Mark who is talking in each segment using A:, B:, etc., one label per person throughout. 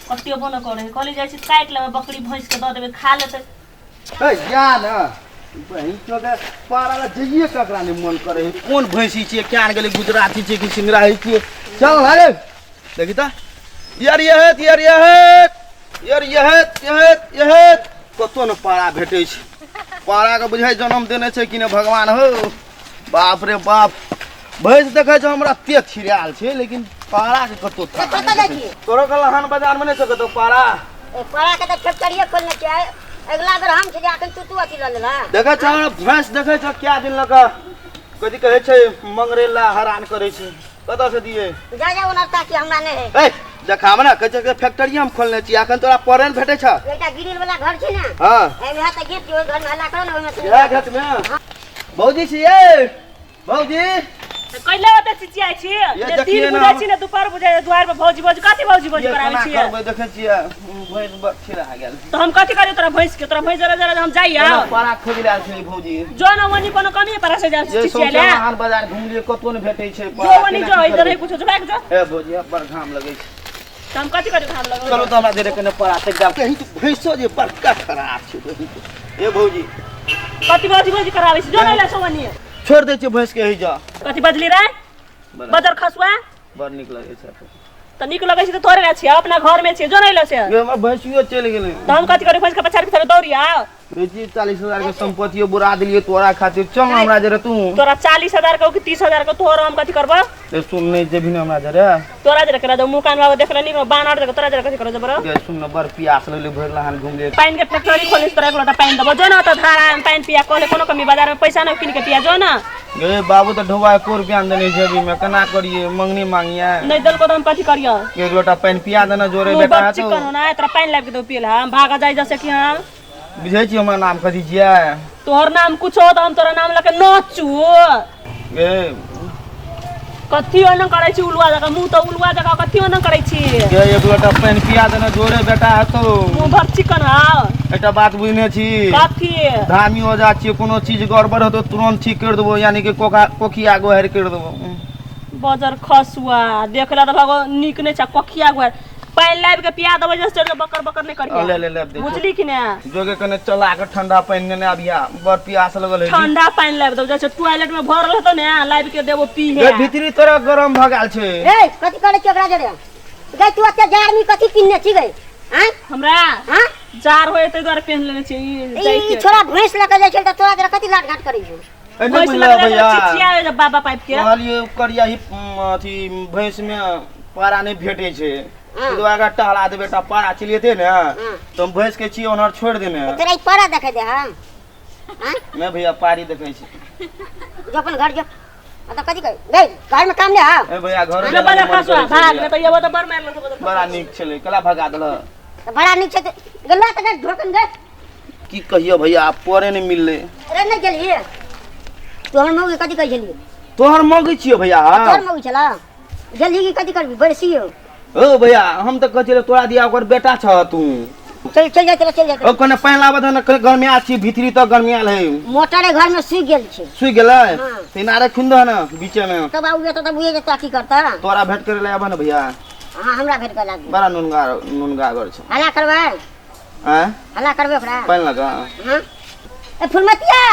A: कटिएबो नहि करै है। कहली जाइ छी काटि लेबै, बकरी भैंस के दऽ देबै, खा लेतै।
B: ए जा ने बहिन चोके पारा ला जइए, ककरा नहि मन करे है। कोन भैंसी छियै, क्या गेलै, गुजराती छियै कि सिंगराही छियै? चल अरे देखी तऽ यार, यहेत यार, यहेत यार, यहेत यहेत यहेत। कतौ ने पारा भेटै छै। पाराके बुझाइ जन्म देने छै कि नहि भगवान हो। बाप रे बाप, भैंस देखै छै हमरा ते छिड़ायल छै, लेकिन पाराके कतौ थाह
C: कतऽ
B: नहि
C: जाइ
B: देखै
C: छियै?
B: छै। तोरो के लहान बाजारमे नहि छै कतौ पारा?
C: ए, पारा के तऽ फैक्ट्रिये खोलने छियै। अगिला बेर हम छलियै, अखन तू तू अथी लऽ लेलह।
B: देखै छ भैंस, देखै छ क्या दिन लऽ कऽ कथी कहै छै, मंगरेला हरान करै छै। कतऽ से दियै?
C: जा जा ओनर ताकि हमरा नहि है।
B: ए देखाब ने, कहै छै कि फैक्ट्री हम खोलने छी। अखन तोरा परे ने भेटै छ।
C: एकटा ग्रिल वाला घर छै ने?
B: हँ।
C: ए, वएह तऽ गेट छै, ओहि घर में हल्ला करो ने, ओहिमे सुनि।
B: इएह घेत मे भौजी छियै भौजी?
A: तऽ कैले ओते चिचियाइ छी?
B: ये
A: ने
B: देखिए
A: दिन
B: ना
A: बुझाइ
B: हम-
A: छी ने दुपहर बुझाइ छै, दुआरि पर भौजी भौजी कथी भौजी भौजी
B: ये
A: कराबै
B: केना
A: छियै?
B: करबै, देखै छियै भैंस बच्छिरा गेल।
A: तऽ हम कथी करियौ तोरा भैंस के? तोरा भैंस जरा जरा हम जाइया।
B: केना पारा खोजि लेल छलै भौजी?
A: जो न ओनी कोनो कमी पड़ा से जा
B: ये
A: चिचियाइ
B: सौंसे
A: ले।
B: महान बाजार घुमलियै, कतौ नहि भेटै छै
A: जो
B: पारा।
A: ओनी
B: केना
A: जो
B: की
A: इधर
B: करबै?
A: है कुछो, जो भाग जो।
B: ए भौजी, अब बड़ घाम लगै छै।
A: तऽ हम कथी करियौ घाम लगल?
B: चलू तऽ हमरा देरे कने पारा तक जाब। कहीं तो भैंसो जे बड़का खराब छै बहिन के। ए भौजी।
A: कथी भौजी भौजी कराबै छी? जो नहीं ले सोवनी।
B: छोड़ दै छियै भैंस के ही जा।
A: कथी बजली रे?
B: बड़ा
A: बजर खसुआ।
B: बड़ नीक लगै छै।
A: तऽ नीक लगै छै तऽ तोरे छियै, अपना घर में छियै, जो नहीं ले से।
B: ये हमर भैंसियो चलि गेलै।
A: तऽ हम कथी करियौ भैंस के पछाड़ पछाड़ दौड़िया?
B: बेची 40,000 के संपत्तियो बुरा देलियै तोरा खातिर। चल ना हमरा जरे तू।
A: तोरा 40,000 के कि 30,000 के तोहर हम कथी करबो?
B: ए सुन, नहीं जेबही ना हमरा जरे।
A: तोरा जरे करा दो मुंह कान बाबा देखले नी बानर देख, तोरा जरे कथी करो जबर?
B: गे सुन ना, बड़ प्यास लगलै, भरि लहान घुमलियै।
A: पानि के फैक्ट्री खोले तोरा एक लोटा पानि देबो, जो ना तऽ धारा में पानि पिया। कहले कोनो कमी बाजार में पैसा न किन के पिया, जो ना।
B: गे बाबू तऽ ढोबा एको रुपया नहि देने छै अभी में, केना करियै? मंगनी मांगियै।
A: नहीं देलको तऽ हम कथी करियो?
B: एक लोटा पानि पिया देना जोरे
A: मुंह
B: बेटा
A: बड़
B: हेतौ।
A: चिकन होना है, तोरा पानि लाबि के दो पियला हम भागा जाय जैसे कि हम।
B: बुझै छी हमर नाम कथी छियै?
A: तोहर नाम कुछ हो तऽ हम तोरा नाम लऽ के नचू।
B: गे
A: कथी ओना करै छी उलुआ जकाँ मुँह, तऽ उलुआ जकाँ कथी ओना करै छी?
B: गे एक लोटा पानि पिया देना जोरे बेटा हेतौ।
A: मुँह भर चिकन हाउ।
B: एकटा बात बुझने छी?
A: कथी?
B: धामी ओझा छियै, कोनो चीज गड़बड़ हेतौ तुरंत ठीक करि देबो, यानी कि कोका कोखिया गोहरि करि देबो।
A: बजर खसुआ देखला तऽ भगो नीक नहि छै। कोखिया गुआर पानि लाबि के पिया देबै जे चढ़ बकर बकर नहि करिहे।
B: ले ले ले दे।
A: बुझली कि ने?
B: जोगे कने चला के ठंडा पानि नेने आबिया, बड़ प्यास लगल है।
A: ठंडा पानि लाबि देबो, जाइ टॉयलेट में भरल हेतौ ने, लाबि के देबो पीहे।
B: गे भीतरी तोरा गरम भऽ गेल छै।
C: ए कथी करै छी ओकरा जरे गै? तू ओते जाड़ में कथी पिन्ने छी गै? आँय?
A: हमरा
C: हाँ?
A: जाड़ होय ताहि दुआरे पहिन लेने छी ई
C: ई
A: जाइ के।
C: छोरा भैंस लऽ के जाइ छै तऽ तोरा जरा कथी लाट घाट करै छौ?
B: ए, नहि
A: भैंस
B: बुझलह
A: लग
B: भैया।
A: चिचिया जे बाबा पाइप के।
B: कहलियै करिया ही अथी भैंस में पारा नहि भेटै छै, ताहि दुआरे एकरा टहला देबै, एकटा पारा चलि जेतै ने। तऽ हम भैंस के छियै ओनहर छोड़ि देने।
C: तोरा ई पारा देखै दे हम? आँय?
B: नहि भैया, पारी देखै छी।
C: जो अपन घर जो। आ तऽ कथी कहै गै, घर में काम नहि हौ?
B: ए भैया, घर
A: जो बड़ा खसुआ भाग, नहि तऽ एबो तऽ बड़ मारि लेतौ बजर।
B: बड़ा नीक छलै, कला भगा देलक।
C: तऽ बड़ा नीक छै तऽ गेला तऽ ढोकन गै।
B: की कहियो भैया, आब परे नहि मिललै।
C: अरे नहि गेलियै तू हमर मौगी कथी कहै छलियै?
B: तोहर मौगी छियो भैया?
C: तोहर मौगी छला। गेलही कि कथी करबी बरसियो?
B: ओ भैया, हम तऽ कहै छलियै तोरा दिया ओकर बेटा छह तू।
C: चल चल जा, चल चल जा।
B: ओ कने पानि लाबऽ दे ने, कने गर्मिया छी, भीतरी तऽ गर्मियाल है।
C: मोटरे घर में सूखि गेल छै।
B: सुखि गेलै?
C: हाँ।
B: तऽ इनारे खुनि दह ने बीचे में।
C: तब आउ तऽ तब बुझे जेतै की करता।
B: तोरा भेंट करे ले आबऽ ने भैया।
C: हाँ, हमरा भेंट करे लागी।
B: बड़ा नुनगा नुनगागर छै।
C: हल्ला करबै?
B: आँय?
C: हल्ला करबै ओकरा?
B: पानि लगा।
C: हाँ ए फुलमतिया,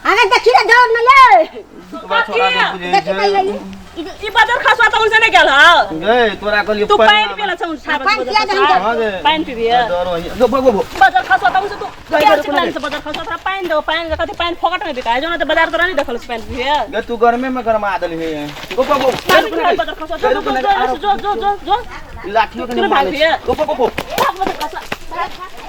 C: अरे देखी रे, दौड़ न ये।
B: तोरा छोरा नहि बुझै
C: देखी
B: छै।
C: तऽ ई
A: ई बजर खसुआ तऽ उनसे नहि गेल हौ।
B: गै तोरा कहलियै
A: तू पानि
B: लाबऽ।
A: पियला छौ?
C: पानि पिया दे हमके।
B: हाँ गै।
A: पानि पीबिहे?
B: डर होइए। गो, गो, गो।
A: बजर खसुआ तऽ उनसे तू
B: गै,
A: क्या
B: गै,
A: चिकलाइ
B: गै।
A: छै बजर खसुआ? तोरा पानि देबो, पानि दे, कथी पानि फोकट में बिकाय जो ने तऽ बाजार तोरा नहि देखल छै पानि पीबिहे।
B: गै तू गरमे में गरमा देलही। गो, गो, गो।
A: भाग बजर खसुआ, जो जो जो जो जो जो जो।
B: लाठियो के
A: तू
B: नहि
A: भाग
B: मानै
A: पिए।
B: छै। गो, गो, गो, गो।
A: भाग बजर खसुआ, भाग।